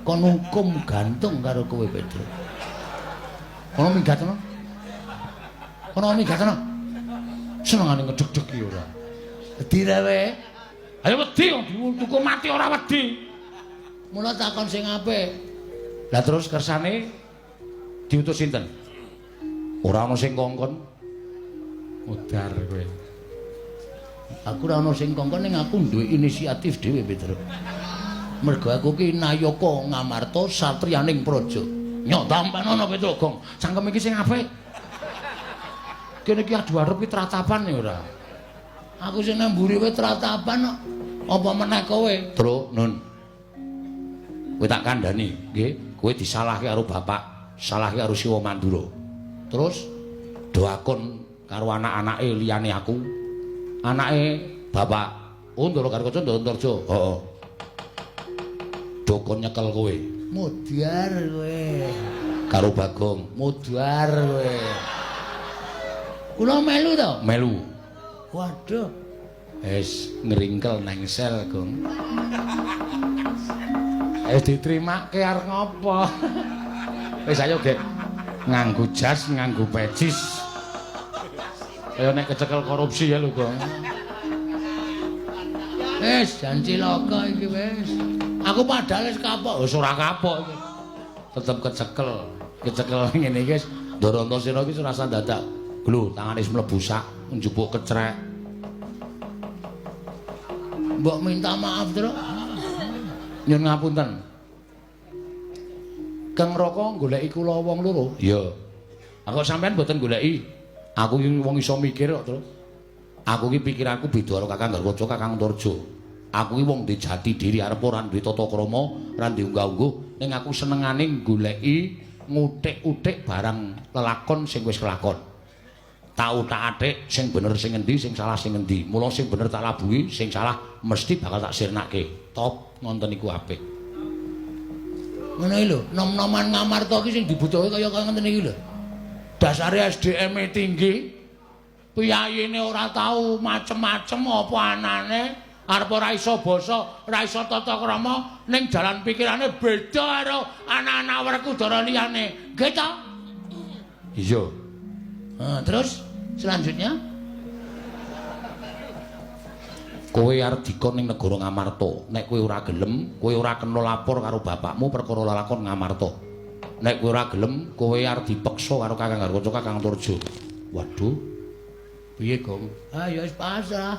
Kon hukum gantung karo kowe, Petro. Kono minggat kono. Kono minggat kono. Senengane ngedeg-deg iki ora. Wedi ra kowe? Ayo wedi kok dihukum mati ora wedi. Mula takon sing apik. Lah terus kersane diutus sinten? Ora ana sing kongkon. Modar kowe. Aku ora ana sing kongkon ning aku duwe inisiatif dhewe, Petro. Mergo aku ki nayaka Ngamarta satriyaning praja. Nyok tampanono Petro Gong. Cangkem iki sing apik. Kene iki adu arep ki tratapan ya ora. Aku sing nang mburi kowe tratapan kok. Apa meneh kowe? Tru, Nun. Kowe tak kandhani, nggih. Kowe disalahke karo bapak, salahke karo Siwa Mandura. Terus doakon karo anak-anake liyane aku. Anake bapak, oh Ndara Gatotkaca Ndara Antarja. Heeh. Dokon nyekel kowe. Modar kowe. Karo Bagong, modar kowe. Kula melu to? Melu. Waduh. Wis ngringkel nang sel, Gong. Wis ditrimake arep ngopo? Wis ayo, Gek. Nganggo jas, nganggo pecis. Kaya nek kecekel korupsi ya lho, Gong. Wis jan cilaka iki wis. Aku padahal wis kapok. Wis ora kapok iki. Tetep kecekel. Kecekel ngene iki wis Ndara Antasena iki ora usah dadak. Glu, tangane wis mlebu sak, njupuk kecrek. Mbok minta maaf, Truk. Nyun ngapunten. Kang Raka goleki kula wong loro. Iya. Aku sampean mboten goleki. Aku iki wong iso mikir kok, Truk. Aku iki pikiranku beda karo Kakang Garwaca, Kakang Antarja. Aku iki wong duwe jati diri arep ora duwe tata krama, ora duwe unggah-ungguh, ning aku senengane goleki ngutik-utik barang lelakon sing wis kelakon. Tak utak-atik sing bener sing endi, sing salah sing endi. Mula sing bener tak labuhi, sing salah mesti bakal tak sirnake. Top ngonten iku apik. Ngono iki lho, nom-noman Ngamarta iki sing dibutuhke kaya kaya ngene iki lho. Dasare SDM-e tinggi. Piyayine ora tau macem-macem apa anane, arep ora iso basa, ora iso tata krama, ning jalan pikirane beda karo anak-anak Werkudara liyane. Nggih ta? Iya. Nah, terus selanjutnya kowe arep dikon ning negara Ngamarta. Nek kowe ora gelem, kowe ora kena lapor karo bapakmu perkara lelakon Ngamarta. Nek kowe ora gelem, kowe arep dipeksa karo Kakang Garwaca, Kakang Antarja. Waduh. Piye, Gong? Ah, ya wis pasrah.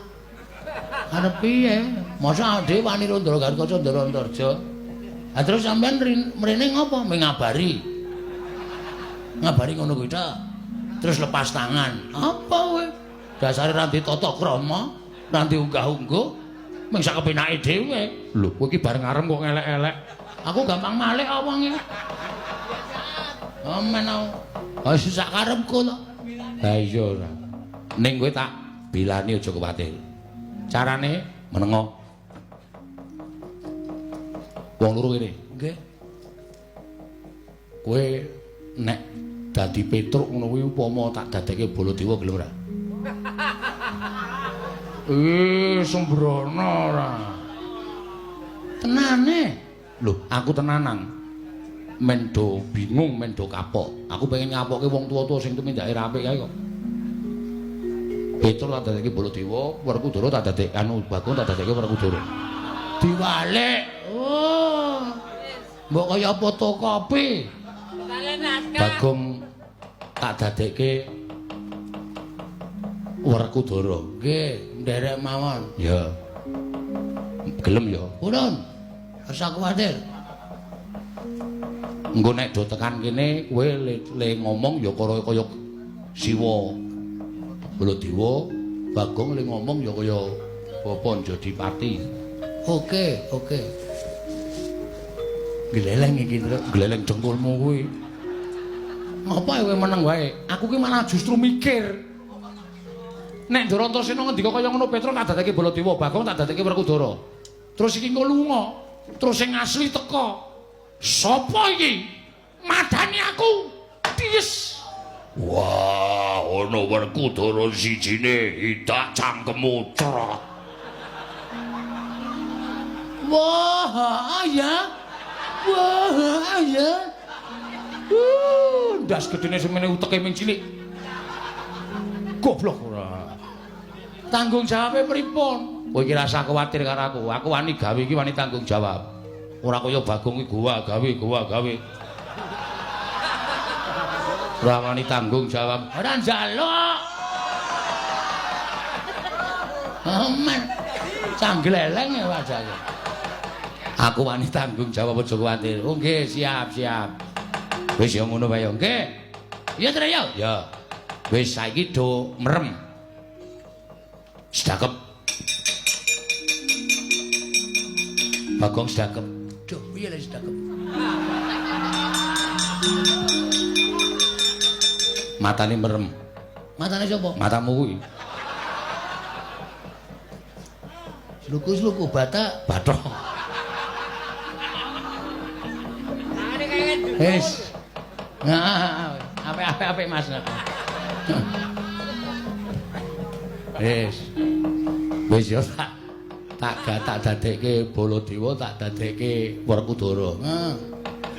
Arep piye? Masa dhewe wani karo Ndara Gatotkaca Ndara Antarja? Ha terus sampean mrene ngopo? Mengabari. Ngabari ngono kuwi ta. Terus lepas tangan. Apa kowe? Dasare ra ndek tata krama, ra ndek unggah-ungguh, mung sak kepenake dhewe. Lho, kowe iki bareng arem kok ngelek-elek. Aku gampang malik apa wong iki. Amen aku. Ha sak karepku to. Ha iya ora. Ning kowe tak bilani aja kuwatir. Carane menengo. Wong loro kene. Nggih. Kowe nek dadi Petruk ngono kuwi upama tak dadekke Baladewa gelem ora? Eh, sembrono ora. Tenane. Lho, aku tenanan. Men do bingung, men do kapok. Aku pengen ngapokke wong tuwa-tuwa sing tumindake ra apik kae kok. Petruk tak dadekke Baladewa, Werkudara tak dadekke anu Bagong tak dadekke Werkudara. Diwalik. Oh. Mbok kaya fotokopi. Bagong tak dadekke Werkudara. Nggih, nderek mawon. Ya. Gelem ya? Purun. Ora kuwatir. Engko nek do tekan kene kowe le ngomong ya kaya kaya Siwa Baladewa, Bagong le ngomong ya kaya Bapa Njodipati. Oke, oke. Gleleng iki, Truk. Gleleng dengkulmu kuwi. Ngapa kowe meneng wae? Aku ki malah justru mikir. Nek Ndara Antasena ngendika kaya ngono Petruk tak dadekke Baladewa, Bagong tak dadekke Werkudara. Terus iki engko lunga. Terus sing asli teka. Sopo iki? Madani aku. Dies. Wah, ana Werkudara sijine idak cangkemmu crot. Wah, ya. Wah. Ah iya. Ndas gedene semene uteke ming cilik. Goblok ora. Tanggung jawabe pripun? Kowe iki rasah kuwatir karo aku. Aku wani gawe iki wani tanggung jawab. Ora kaya Bagong iki gowa gawe gowa gawe. Ora wani tanggung jawab. Ora njaluk. Aman. Canggleleng ya wajahe. Aku wani tanggung jawab aja kuwatir. Oh nggih, siap, siap. Wis ya ngono wae ya. Nggih. Iya Tru ya. Ya. Wis saiki do merem. Sedakep. Bagong sedakep. Duh, piye le sedakep? Matane merem. Matane sapa? Matamu kuwi. Sluku-sluku batak bathok. Wis. Nah, apik-apik Mas. Wis. Wis ya tak dadekke Baladewa, tak dadekke Werkudara. Heeh.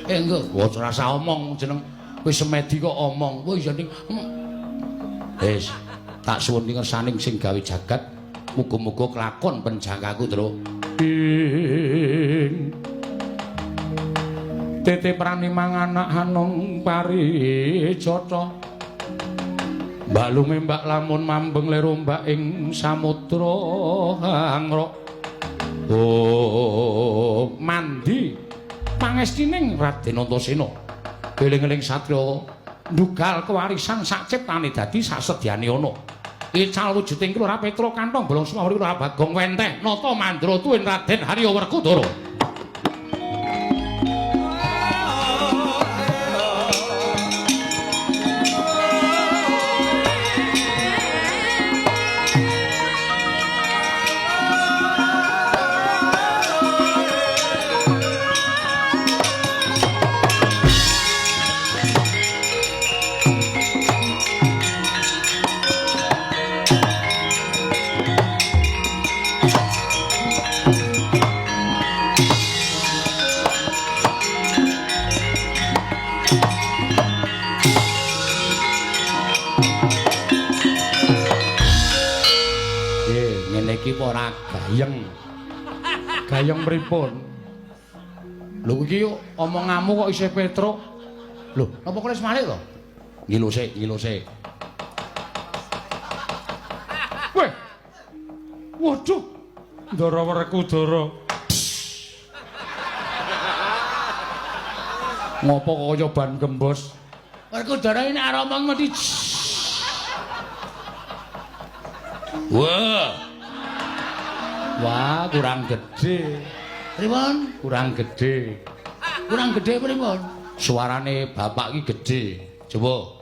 Engko ora usah omong jeneng wis semedi kok omong. Wis ya ning. Wis, tak suwun ngersaning sing gawe jagat. Muga-muga kelakon penjangkaku, Tru. Ing tete prani manganak hanung parijata. Balume mbak lamun mambeng lir ombak ing samudra hangrok. Oh, mandi pangestining Raden Antasena. Eling-eling satriya ndugal kewarisan sak ciptane dadi sasedyane ana. Ical wujuding Kelurahan Petro kantong bolong Sumawuri Kelurahan Bagong Wenteh nata mandra tuwin Raden Harya Werkudara. Ora gayeng. Gayeng pripun? Lho iki omonganmu kok isih Petruk. Lho, napa kowe wis malik to? Ngilo sik, ngilo sik. Weh. Waduh. Ndara Werkudara. Ngopo kok kaya ban gembos? Werkudara ini arep omong mesti. Wah. Wah, kurang gede. Pripun? Kurang gede. Kurang gede pripun? Suarane bapak iki gede. Coba.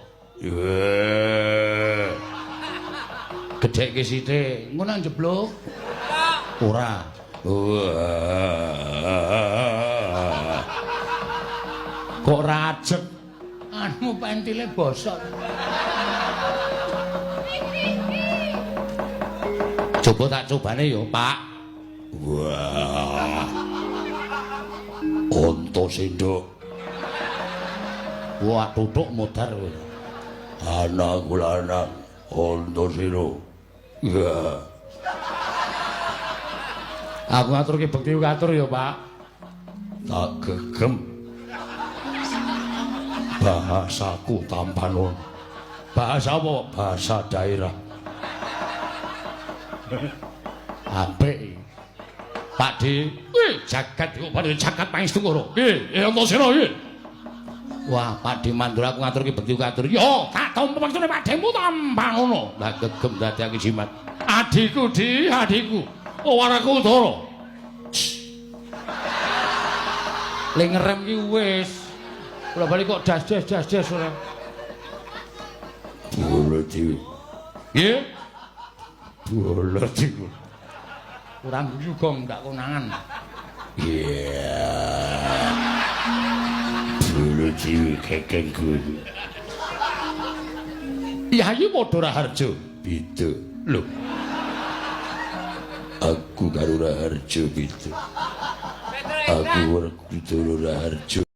Wah. Gedhekke sithik. Ngono njeblug. Ora. Wah. Kok rajek? Anu pentile bosok. Coba tak cobane ya, Pak. Wah. Antasena. Wah, tutuk modar kowe. Anak lanang Antasena. Ya. Aku ngaturke bekti katur ya, Pak. Tak gegem. Bahasaku tampanon. Bahasa apa? Bahasa daerah. Apik. Pak D, wih jagat iku padha jagat pangestu karo. Nggih, Antasena iki. Wah, Pak D Mandura aku ngaturke bekti katur. Yo, tak tampa pangestune Pak Demu tampa ngono. Lah gegem dadekake jimat. Adikku, Di, adikku. Oh, Werkudara. Le ngerem ki wis. Kula bali kok das-das das-das ora. Bolo dhewe. Nggih. Bolo dhewe. Kurang guyu gong ndak konangan. Iya. Bolo dhewe kekeng kuwi. Yayi padha Raharjo. Beda. Lho. Aku karo Raharjo beda. Aku Werkudara Raharjo.